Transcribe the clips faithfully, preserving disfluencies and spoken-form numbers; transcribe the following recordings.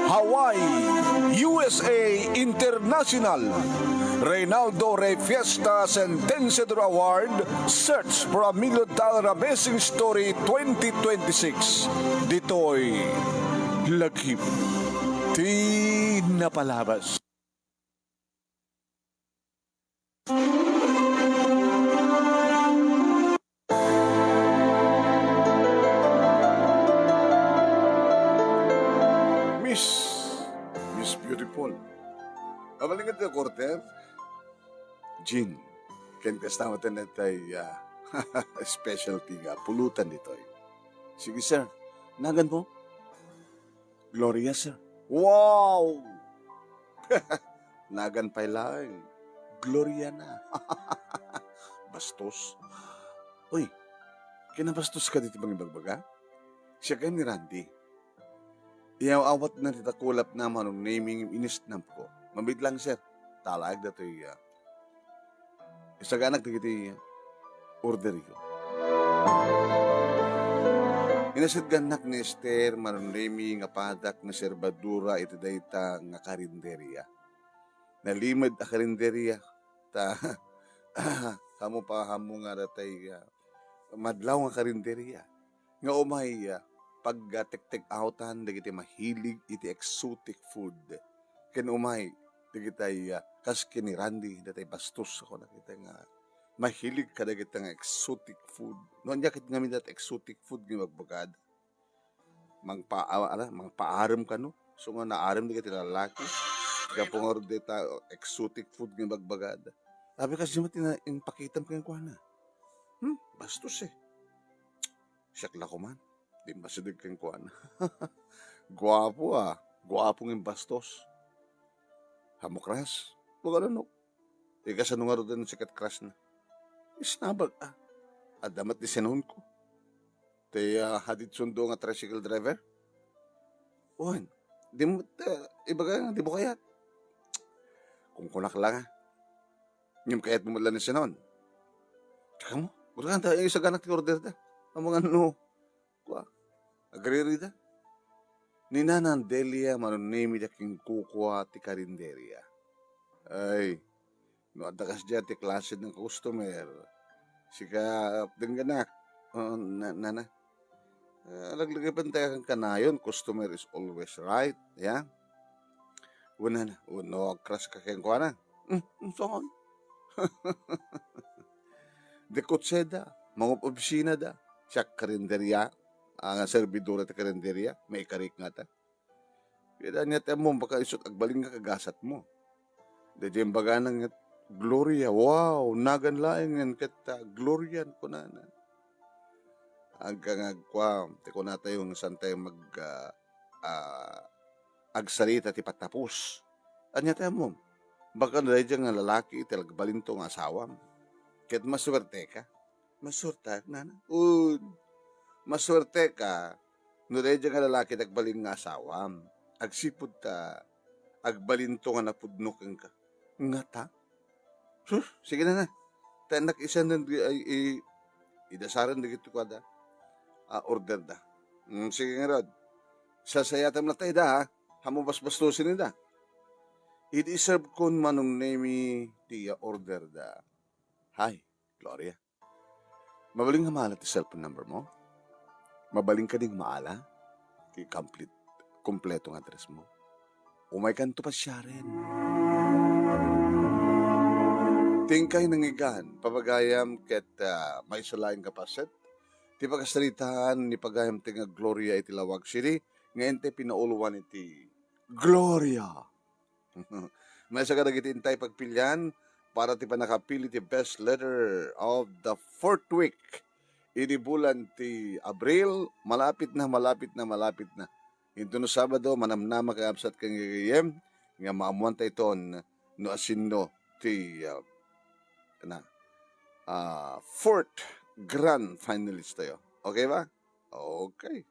Hawaii, U S A International, Reynaldo Rey Fiesta Sentenciador Award, Search for a Million Dollar Amazing Story twenty twenty-six. Ditoy lagip ti napalabas. Miss, Miss Beautiful. Abalin ka dita, quarter? Jean, ken kasta met daytay, ah, specialty nga pulutan ditoy. Sige, sir. Nagan mo? Gloria, sir. Wow! Nagan pay laeng. Gloria na. Bastos. Uy, kinabastos ka ditoy pangibagbaga? Siak ni Randy. Iyaw-awatna ti dakulapna mano naming inisnapko. Mabiit lang, sir. Talaag datoy, ah, isaganak dagiti orderyo. Inasidgannak ni Esther mano nami nga padak nga serbadura iti dayta nga karinderia. Nalimed a karinderia, ta, kamo pa, kamo nga datay, ah, madlaw nga karinderia nga umay, ah, pagga-take-take outan dagiti mahilig iti exotic food. Ken umay dagitay, ah, kas ken ni Randy, datay bastos, ako nakita nga mahilig kadagita nga exotic food. No, ania ket ngamin dayta exotic food nga ibagbagada? Mangpa-, ah, ala, mangpaarem kano? So nga naarem dagiti lalaki. Gapu nga dayta exotic food nga ibagbagada. Abi, kas di met ina-, impakitam kenkuana. Hmm? Bastos, eh. Siak la koman. Di masideg kenkuana. Guapo, ah. Guapo nga bastos. Hamukras. Bukalanok. Ikasano ngarud ti sikat crush na? Isnabag, ah. Adda met ti senonko. Ti, ah, hadid sundo nga tricycle driver? Wen, di mo, ah, ibaga nga di mo kayat. Kung kunak lang, ah. Ngem kayat mo met la ni senon. Kamo, gurganta, isaganak ti order da. Amo nga no, kua, agriri da. Ni Nanang Delia, mano nami da ken kukua ti karinderia. Ay, no adda kasdiay ti klase nga customer, sika, dengganak. Oo, na-, nana. Ah, laglagipen tayo kan kanayon, customer is always right, ya? Una na, uno, agkras ka kenkuana. Hmm, hmm, saan? Di kutseda, mangup-obsina da. Siak karinderia, ang servidora ti karinderia, maikarik nga ta. Kaya ania ti ammom, baka isut agbalin nga kagasat mo. Daydiay imbagana nga, Gloria, wow, nagan laeng ngan ket, ah, Glorian, kunana. Agka nga agkua, ti kunatayo nga saan tayo mag, ah, ah, agsarita ti patapos. Ania ti ammom? Baka daydiay nga lalaki ti agbalinto nga asawam. Ket masuerteka. Masuertek, nana? Un, masuerteka no daydiay nga lalaki ti agbalin nga asawam. Agsipud ta agbalinto nga napudno kenka. Ngata? Sus, sige, nana. Taennak isenden di-, ay, i-, idasaren dagiti kuada. Ah, order da. Mm, sige ngarud. Sasayatem latta ida, ha? Ammom basbastosen ida. Idi iserve kon manong nemi ti order da. Hay, Gloria. Mabalin nga maala ti cellphone number mo? Mabalin kadi nga maala ti complete, kompleto nga address mo? Umaykanto pasiaren. Ti inkay nangigan, pagayam ket, ah, maysa laeng nga paset ti pakasaritaan ni pagayam ti nga Gloria iti Laoag City nga intay pinauloan iti Gloria. Maysa kadagiti intay pagpilian para ti pannakapili ti best letter of the fourth week idi bulan ti Abril. Malapit na, malapit na, malapit na. Inton no Sabado, manamnama kay absat ken gagayyem nga maammuan ta iton no asino ti, ah, na, ah, fourth grand finalist tayo. Okay ba? Okay.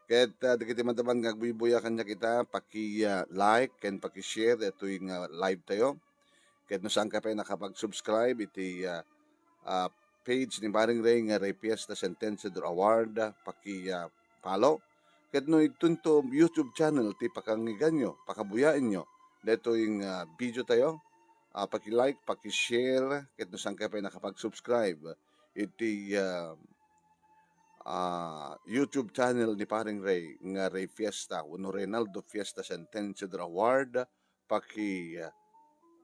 Ket, ah, dagiti madaman nga agbuybuya kaniak ita, paki, ah, like ken paki-share daytoy nga live tayo. Ket no saanka pay nakapag-subscribe iti, ah, ah, page ni Paring Ray nga Rey Fiesta Sentenciador Award, ah, paki, ah, paki-follow. Ket no idto to YouTube channel ti pakangiganyo, pakabuyaenyo daytoy nga video tayo, ah, paki-like, paki-share, ket no saan kayo pay nakapag-subscribe iti, ah, ah, YouTube channel ni Paring Ray nga Ray Fiesta wenno Reynaldo Fiesta Sentencia de Award, paki,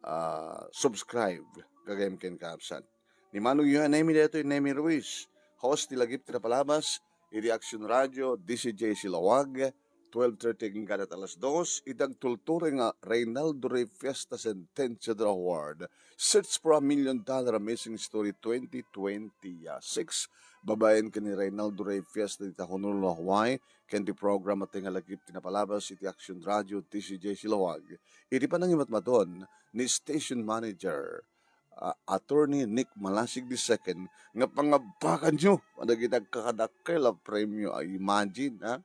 ah, subscribe gagayem ken kakabsat. Ni Manong Yohan Nemi daytoy, Nemi Ruiz, host ti Lagip ti Napalabas, iti Action Radio, D C J Silawag, twelve thirty hanggang alas dos, iti agtultuloy nga Reynaldo Ray Fiesta Sentencia de Award, Search for a Million Dollar Amazing Story twenty twenty-six. Babaen ken ni Reynaldo Ray Fiesta dita Honolulu, Hawaii, ken ti programa ti nga Lagip ti Napalabas iti Action Radio, D C J Silawag. Iti panangimatmaton ni Station Manager, ah, Attorney Nick Malasig the second, nga pangabbakanyo dagiti agkakadakkel a premio. Ay, imagine, ha?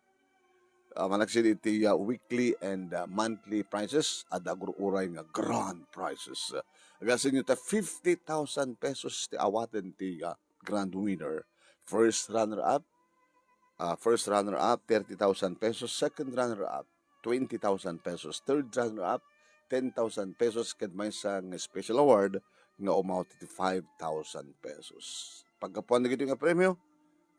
Ah, managsid iti, ah, weekly and, ah, monthly prizes, adda agur-uray nga grand prizes. Agasenyo ta fifty thousand pesos ti awaten ti, ah, grand winner. First runner-up, ah, first runner-up, thirty thousand pesos. Second runner-up, twenty thousand pesos. Third runner-up, ten thousand pesos. Ket maysa nga special award nga umawat iti five thousand pesos. Paggapuan dagitoy nga premio,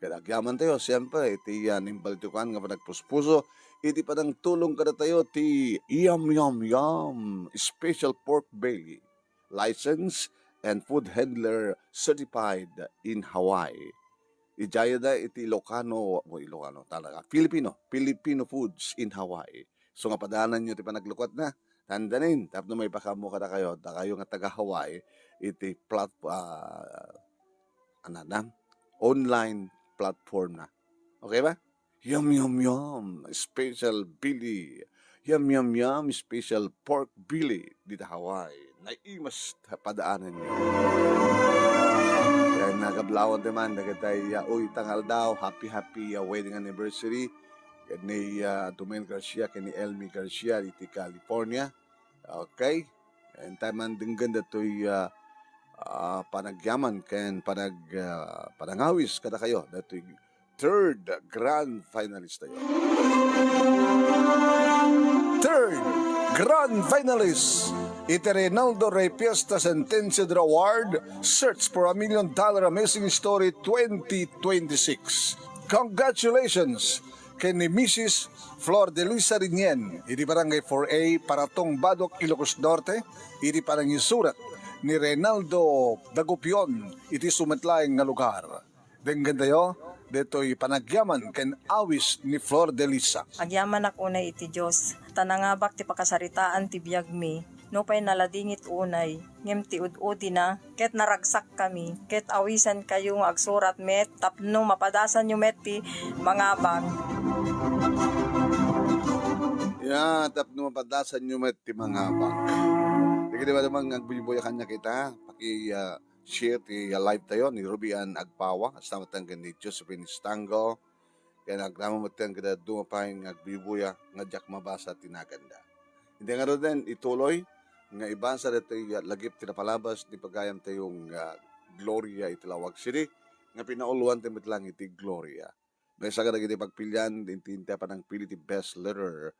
ket agyaman tayo, siyempre, iti, ah, imbag ti kuan nga panagpuspuso, iti panangtulong kadatayo ti Yum Yum Yum Special Pork Belly, license and food handler certified in Hawaii. Idiay da iti Ilocano, o Ilocano talaga, Filipino, Filipino Foods in Hawaii. So nga padaananyo ti panaglukatna, tandanin, tapno maipakaammo kadakayo, dakayo nga taga Hawaii, iti plat-, ah, ano na, online platform na. Okay ba? Yum, yum, yum. Special belly. Yum, yum, yum. Special pork belly. Dita Hawaii. Naimas ta padaananyo. Kaya nagablawan ti man, dagitay, uh, uy, tangal daw. Happy, happy, uh, wedding anniversary. Ken ni, uh, Domingo Garcia, ken ni Elmi Garcia, iti California. Okay? Ken ta man denggen datoy, ah, ah, panagyaman ken panag-, ah, panangawis kadakayo datoy third grand finalist tayo. Third grand finalist iti Reynaldo Ray Fiesta Sentencia de Award, Search for a Million Dollar Amazing Story twenty twenty-six. Congratulations ken ni Missus Flor de Lisa Rinien, iti Barangay four A, Paratong, Badoc, Ilocos Norte, iti panangisurat ni Reynaldo Dagupion iti sumet laeng nga lugar. Denggentayo ditoy panagyaman ken awis ni Flor de Lisa. Agyamanak unay iti Dios, ta nangabak ti pakasaritaan ti biagmi. Nupay naladingit unay, ngem ti ud-udina, ket naragsakkami, ket awisankayo nga agsurat met tapno mapadasanyo met ti mangabak. Ya, tapno mapadasanyo met ti mangabak. Dagiti madamag nga agbuybuya kaniak ita, paki, ah, share ti, ah, live tayo ni Ruby Ann Agpawa, kasta met ken ni Josephine Estango, ken agraman met ken kadua pay nga agbuybuya nga diak mabasa ti naganda. Iti ngaruden, ituloy nga ibasa ditoy, ah, lagip ti napalabas ni pagayam tayo nga Gloria iti Laoag City, nga pinauluan ti met lang iti Gloria. Maysa kadagiti pagpilian, intinta panangpili ti best letter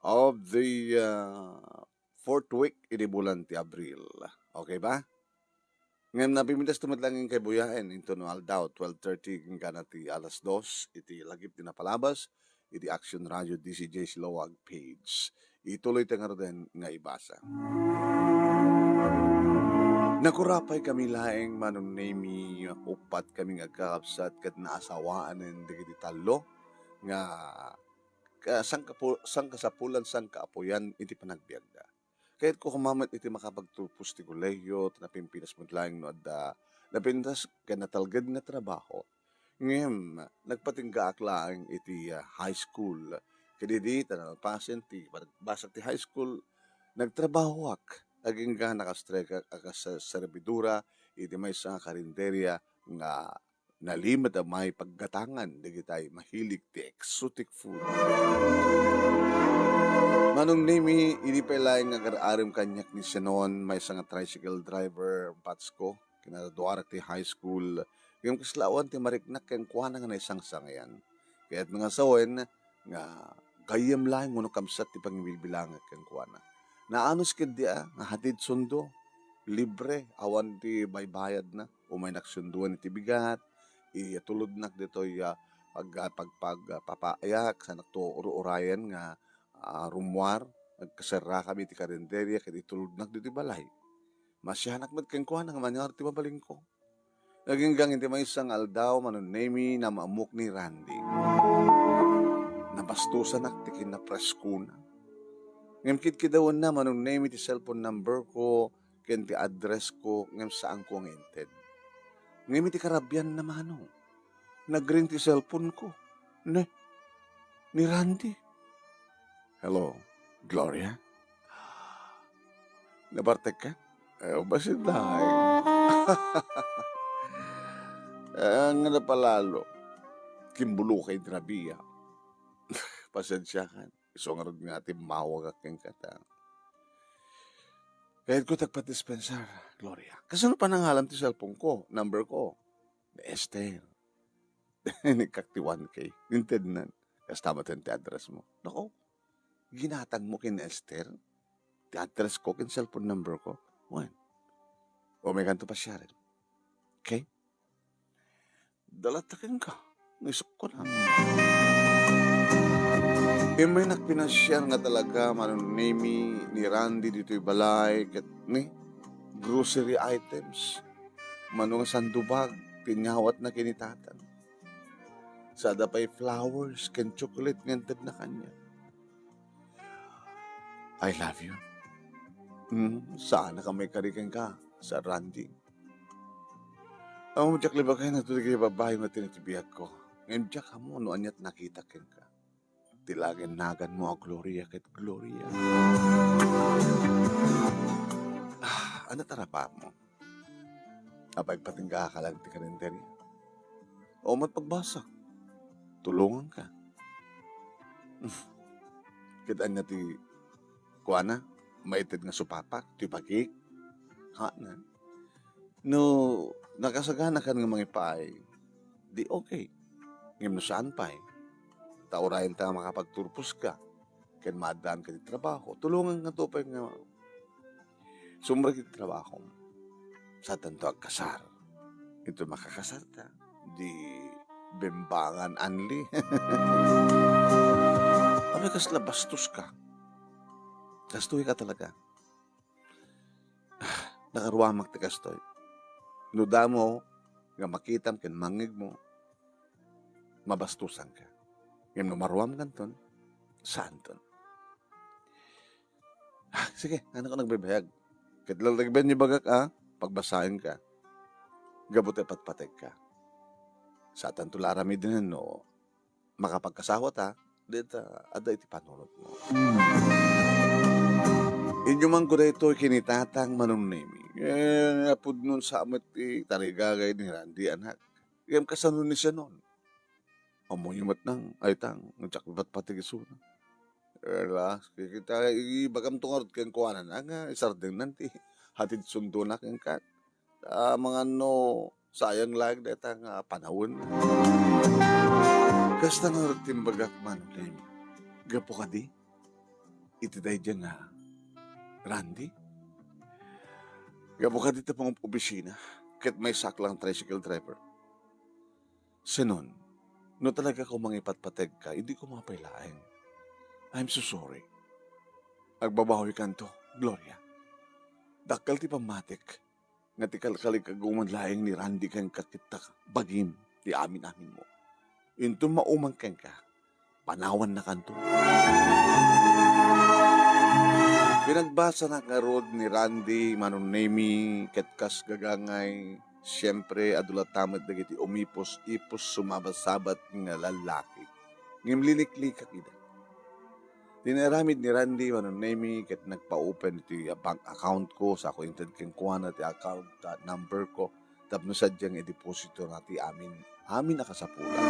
of the, ah, fourth week iti bulan ti Abril. Okay ba? Ngem napimitas ti met lang nga buyaen intono aldaw, twelve thirty, inggana ti alas dos, iti lagip ti napalabas, iti Action Radio D C J Silawag page. Ituloy ta ngaruden nga ibasa. Nakurapaykami laeng, Manong Nemi, uppat kami nga agkakabsat ket naasawaanen dagiti tallo nga ka-, sangkapu-, sangkasapulan, sangkaapuyan iti panagbiagda. Kayatko koma met iti makapagtulpos ti kolehiyo, ta napimpitas met laeng no adda napintas ken natalged nga trabaho. Ngem nagpatinggaak laeng iti, ah, high school. Ket idi ta nalpasen ti panagbasa ti high school, nagtrabahoak agingga nakastrekak a kas-, serbidora iti maysa nga karinderia nga nalimed a maipaggatangan dagitay mahilig ti exotic food. Manong Nemi, idi pay laeng nga agar-arem kaniak ni Senon, maysa nga tricycle driver, batch ko, kinaduarak ti high school, ngem kasla awan ti mariknak kenkuana nga naisangsangayan. Ket nga sawen nga gayyem laeng wenno kabsat ti pangibilbilangek kenkuana. Naanus ketdi a nga hatid sundo, libre, awan ti baybayadna. Umaynak sundoen iti bigat, itulodnak ditoy, ah, pag-, ah, pag-, pag-, ah, papaayak, sanak to ur-urayen nga, ah, rummuar, agkaserrakami iti karinderia ket itulodnak ditoy balay. Masianak met kenkuana nga manyar ti mabalinko. Naginggang iti maysa nga aldaw, Manong Nemi, namamok ni Randy. Nabastosanak ti kinapreskona. Ngem kidkidawenna, Manong Nemi, ti cellphone number ko ken ti address ko, ngem saanko nga inted. Ngem iti karabianna, Manong, nagring ti cellphone ko. Ne, ni Randy. "Hello, Gloria? Nabartek ka? Eh, bassit laeng." Eh, nga napalalo. Kimbulokay ti rabia. Pasensiakan. Isu ngarud nga timmawagak kenka ta. Kayatko ti agpadispensar, Gloria. Kasano panangalan ti cellphone ko, number ko? Ni Esther. Inikak ti one K. Intednan. Kasta met ti address mo. Nako, ginatang mo ken ni Esther? Ti address ko ken cellphone number ko? Wen. O, may kanto pasiaren. Okay? Dalatta kenka. Naisukko na. Immay nakpinasiar nga talaga, Manong Nemi, ni Randy ditoy balay, ket ni grocery items. Mano nga sandubag, ti inyawatna ken ni Tatang. Sada pay flowers ken chocolate nga intedna kaniak. "I love you." Hmm, saan a ka maikari kenka, Sir Randy. Ammom, diak libagen no adu dagiti babbai nga tinitibiagko. Ngem diak ammo no ania ti nakitak kenka. Ti laginaganmo a Gloria ket Gloria. Ah, ania ti arabakmo? Apay, patingga ka lang ti karinderia. O met pagbasa. Tulonganka. Ket ania ti kuana? Maited nga supapak? Ti bagik? Ha, na? No nakasaganakan nga mangipaay, di okay. Ngem no saan pay, ta urayenta nga makapagturposka ken maaddaanka ti trabaho, tulonganka to pay nga sumrek iti trabahom. Saantanto agkasar. Ito makakasarta, di bembangan anli. Apay, kasla bastoska. Kastoy ka talaga. Nakaruamak ti kastoy. No damo nga makitam ken mangngegmo, mabastosanka. Ngem no maruamkanton, saanton. Ah, sige, ania ko nagbibiag? Ket lalagben ni bagak a pagbasaenka. Gapu ta ipatpategka. Saantanto la aramiden no makapagkasawa ta, dita adda iti panunotmo. Inyumanko daytoy ken ni Tatang Manong Nemi. Eh, napudnon sa met ti tarigagay ni Randy, anak. Ngem kasano ni Senon? Ammoyo met nang, ay tang, diak ipatpateg isuna. Relax, kikita, ibagamto ngarud kenkuana nga isardengnan ti hatid sundona kenka. Ta mangan no sayang laeng dayta nga panawen. Kasta ngarud ti imbagak, Manong Nemi. Gapu kadi iti daydiay nga Randy? Gapu kadi ti pangop-obisina ket maysak lang tricycle driver. Senon, no talaga ko mangipatpategka, idi ko mapay laeng. I'm so sorry. Agbabawikanto, Gloria. Dakkel ti pammatik nga ti kalkalikaguman laeng ni Randy kenka ket ta bagim ti amin-aminmo. Inton mauman kenka, panawannakanto. Pinagbasana ngarud ni Randy, Manong Nemi, ket kas gagangay, siempre, adu latta met dagiti umipos-ipos sumabat-sabat nga lallaki. Ngem liniklikak ida. Ti naaramid ni Randy, Manong Nemi, ket nagpa-open iti bank account ko, sa ko inted kenkuana ti account, ah, number ko, tapno sadiay nga idepositona ti amin, amin a kasapulan.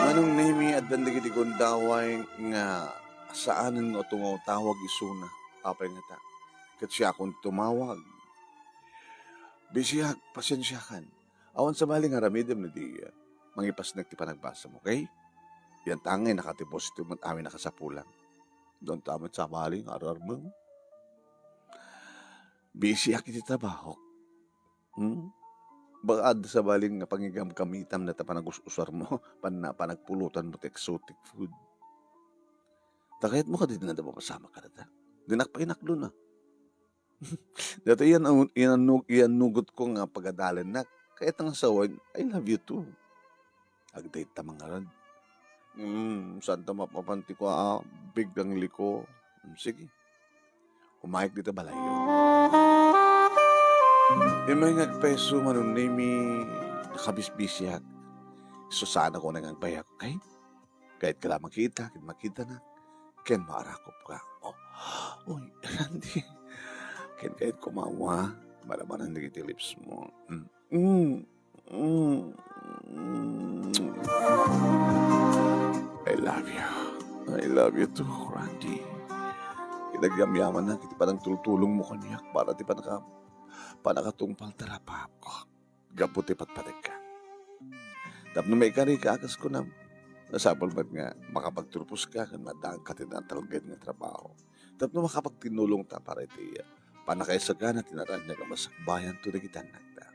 Manong Nemi, addan dagiti gundaway nga saanen nga tumawtawag isuna. Apay ngata? Ket siakon tumawag. Bisiak, pasensiakan. Awan sabali nga aramidem no di, ah, mangipasnek ti panagbasam, okay? Yan ta ngay nakadeposito met amin a kasapulan. Danta met sabali nga ararmem. Busyak iti trabahok. Hmm? Baka adda sabali nga pangigamgamitam dayta panagus-usarmo, panna-, panagpulutanmo ti exotic food. Ta kayatmo kadi nga adda mapasamak kadata? Dinak painaklo na. Daytoy iyan-, iyannu-, iyannugotko nga pagadalennak. Kayat nga sawen, "I love you too." Agdayta mangarad. Hmm, saanta mapapan ti kua, ah, biglang liko. Hmm, sige. Umayek dita balayyo. Immay nga agpayso, Manong Nemy, nakabisbisiak. Isu saan a kunam nga agbayak, okay? Kayatko la makita, ken makitanak, ken maarakopka. Oh, uy, Randy. Ken kayatko mawa, maramangan dagiti lips mo. Mm. Mm. Mm. I love you. I love you too, Randy. Ket agyamyamannak iti panangtultulongmo kaniak para ti panaka-, panakatungpal ti rapaapko gapu ti patpategka. Tapno maikarika a kas kunam, nasapul met nga makapagturposka ken maddaanka ti natalged nga trabaho. Tapno makapagtinulongta para iti pannakaisagana ti naraniag a masakbayanto dagiti annakta.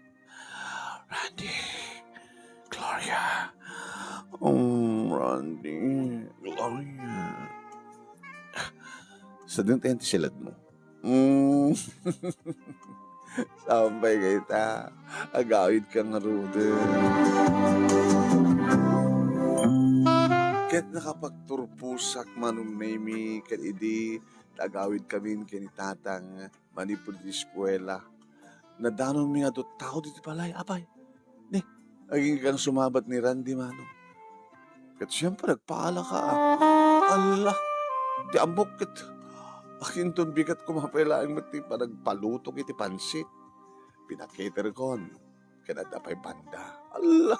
Randy, Gloria, um, Randy, Gloria. Sadun tayo ti siladmo. Mm. Sampay kayta, agawidka ngaruden. Ket nakapagturposak, Manong Nemy, ket idi agawidkamin ken ni Tatang manipud ti eskuela, nadanonmi nga adu a tao ditoy balay. Apay, ni, agingga nga sumabat ni Randy, Manong. Ket siempre, agpaalaka, a. Alla, ti ammok ket akinton bigat koma pay laeng met ti panagpalutok iti pansit. Pinacaterkon. Ken adda pay banda. Alla!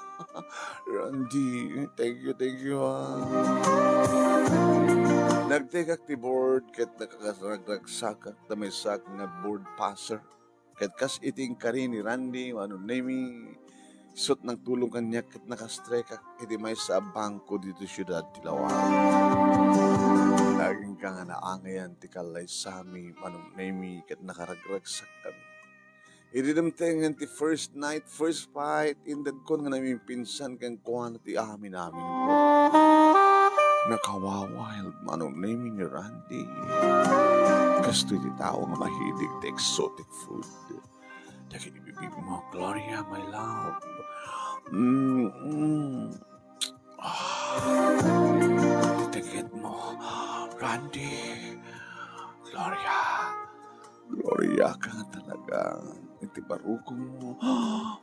Randy, thank you, thank you, ah. Nagtekak ti board ket nakakaragragsakak ta maysaak nga board passer. Ket kas iti inkari ni Randy, Manong Nemy, isut' nagtulong kaniak ket nakastrekak iti maysa a bangko ditoy siudad ti Laoag. Agingga nga naangayan ti kallaysami, Manong Nemy, ket nakaragragsakami. Idi dimtengen ti first night, first fight, indakon nga namimpinsan kenkuana ti amin-aminko. Nakawawild, Manong Nemy, ni Randy. Kastoy ti tao nga mahilig ti exotic food. Dagiti bibigmo, Gloria, my love. Mm, mm. Ah, ti tikitmo, Randy. Gloria. Gloria ka nga talaga. Iti barukongmo.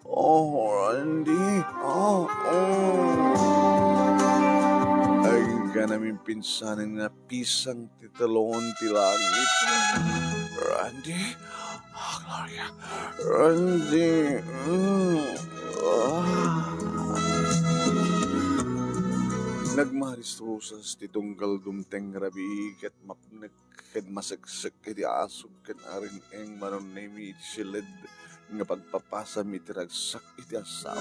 Oh, Randy. Oh, oh. Agingga namimpinsanen nga pisang ti talon ti langit. Randy? Ah, Gloria. Randy. Mm. Ah. Nagmaris-rusas ti tunggal dumteng nga rabii ket mapnek ken maseksek iti asug ken aring-eng, Manong Nemy, iti siled nga pagpapasam iti ragsak iti asawa.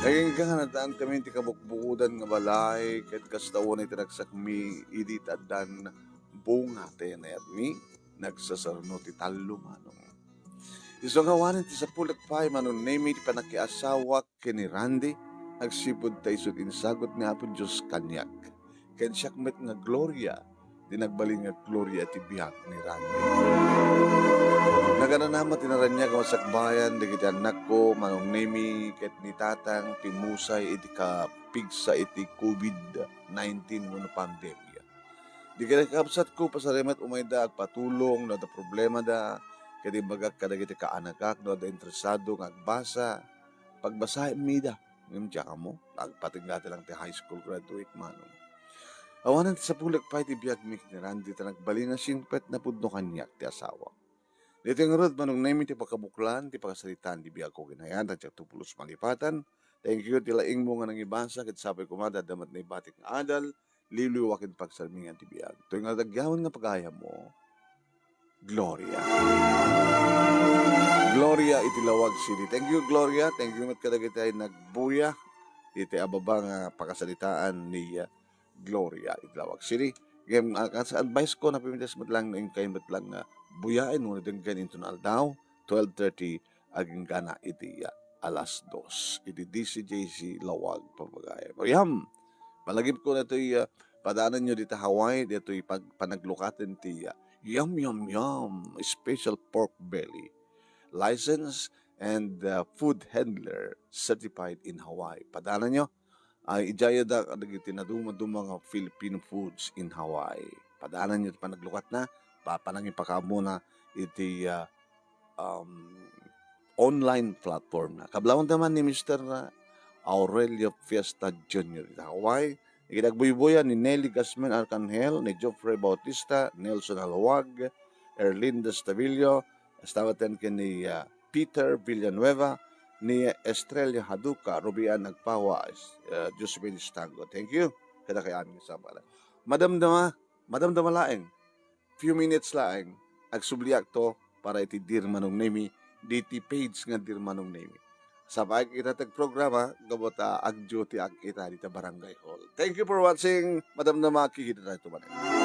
Agingga nga naddaan kami iti kabukbukodan nga balay, ket kasta unay ti ragsakmi idi ta addan bunga ti nayatmi, nagsasarno ti tallo, Manong. Isu nga awanen ti sapulek pay, Manong Nemy, ti pannakiasawak ken ni Randy, agsipud ta isu ti insagut ni Apo Dios kaniak. Ken siak met nga Gloria, ti nagbalin nga Gloria ti biag ni Randy. Nagananama ti naraniag a masakbayan dagiti annakko, Manong Nemy, ket ni Tatang ti musay iti kapigsa iti covid nineteen wenno pandemia. Dagiti kakabsatko, pasarimet umayda agpatulong no adda problemada, ket imbagak kadagiti kaanakak no adda interesado nga agbasa, pagbasaenmi ida. Ngem diak ammo, agpatingga ti lang ti high school graduate, Manong. Awanen ti sapulek pay ti biagmi ken ni Randy ta nagbalin a singpet napudno kaniak ti asawa. Ditoy ngarud, Manong Nemy, ti pakabuklan ti pakasaritaan ti biagko ken ni Randy, diak to pulos malipatan. Thank you ti laingmo nga nangibasa, ket sapay koma ta adda met naibatik nga adal, liwliwa ken pagsarmingan ti biag. Toy nga dagyawen nga pagayammo, Gloria. Gloria iti Laoag City. Thank you, Gloria. Thank you met kadagiti nagbuya. iti ababa nga pakasaritaan ni, ah, Gloria iti lawag. Sini, ngem, ah, kas advice ko, napimitas met lang no inkay met lang nga buyaen wenno denggen inton aldaw, twelve thirty, agingga na iti, ah, alas dos iti D C J C Lawag, pamagayam. Agyam, malagipko daytoy, ah, padaananyo dita Hawaii, daytoy pag-, panaglukaten ti, ah, yum, yum, yum, special pork belly. License and, ah, food handler certified in Hawaii. Padaananyo, ay, idiay adda kadagiti nadumaduma nga Filipino foods in Hawaii. Padaananyo ti panaglukatna, pa-, panangipakaamona iti, ah, um, online platform na. Kablawanta man ni Mister Aurelio Fiesta Junior iti Hawaii. Iti agbuybuya ni Nelly Gasmen Arcangel, ni Geoffrey Bautista, Nelson Aluwag, Erlinda Stavillo, hasta met ken ni, ah, Peter Villanueva, ni Estrella Haduca, Rubian Agpahua, ah, Josephine Stango. Thank you. Kada kay amin sa pala. Madamdama, madamdama laeng. Few minutes laeng. Agsubliakto para iti Dear Manong Nemi, diti page nga Dear Manong Nemi. Sapay kita ti programa, gapu ta ag-duty ak ita dita barangay hall. Thank you for watching. Madamdama, kikita tayo tumanen.